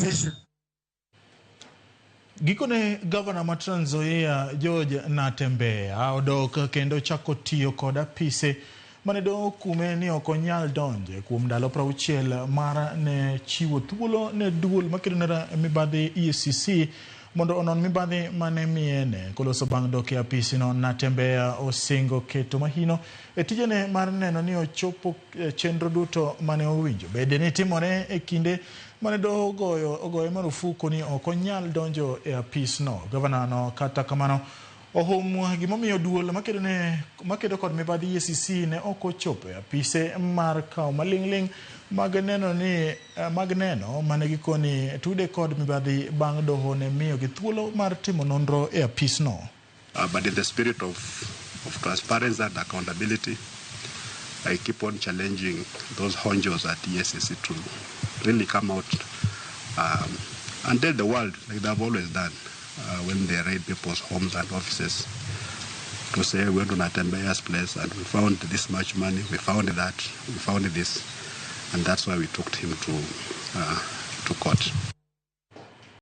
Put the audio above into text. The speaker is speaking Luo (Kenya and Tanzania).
Station. Gikone gavana ma Trans Nzoia George Natembeya odok kendo chako tiyo kod apise mane doho okume ni ok onyal donje kuom ndalo 60 mar ne chiwo thuolo ne duol makedo ne mibadhi EACC mondo onon mibadhi mane miyene. Koloso bang' dok e apisino, Natembeya osingo keto mahino e tijene mar neno ni ochopo chenro duto mane owinjo bed ni timore e kinde mane doho ogoye marufuku ni ok onyal donjo e apisno. Gavana no kata kamano ohum gimomiyo duol makedo kod mibadhi EACC ne ok ochopo e apise mar kawo maling'ling' mag neno ni mag neno mane gikoni tude kod mibadhi bang' doho ne miyogi thuolo mar timo nonro e apisno. But in the spirit of transparency and accountability, I keep on challenging those honjos at EACC to really come out and tell the world, like they've always done when they raid people's homes and offices, to say we went to Natembeya's place and we found this much money, we found that, we found this, and that's why we took him to court.